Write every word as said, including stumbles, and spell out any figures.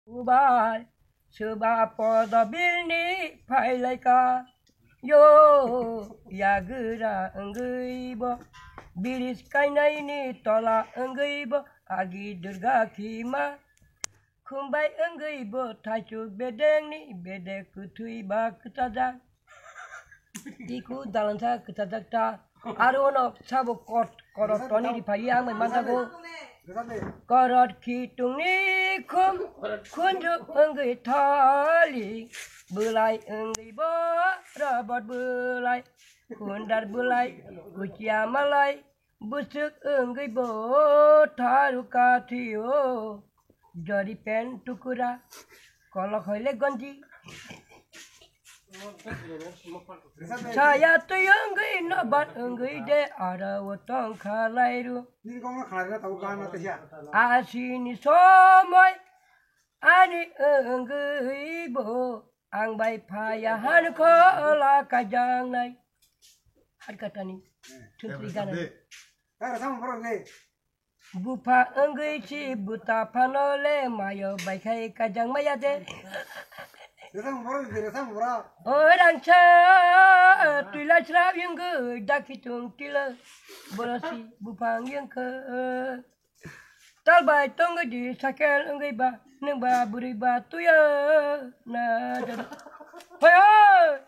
Ubai, soba podo bilni phailaika. Yo, yagra wngwi bo, biris kainaini tola wngwi bo, agi Durga khima. Khumbai wngwi bo, thaichuk bedengni bedek kwthwi ba kwchajak. Iku dalansa kwchajak ta. Aro ono sabo kot, korot toni riphai ang bai manjago. Korot khitungni khum, khunju wngwi thali. Bwlai wngwi bo, robot bwlai. Khundar bwlai, kuchia malai. Bwswk wngwi bo tharu kathi o, jori pen tukura, kolok hoile gonji. Saya twi wngwi nobar wngwi de aro o tong khalairu. Asini somoi ani wngwi bo ang bai phaya han khola kajangnai. Harkatani. Thwngthwng gana. Bupha wngwi si buta phano le mayo bai khai kajang maya de. O rangsa twila srap yungwi dakhi tung tila. Borosi buphang yungkha. Tal bai tongwi di sakel wngwi ba nung ba bwrwi ba tuya na jada. Hoi hoi.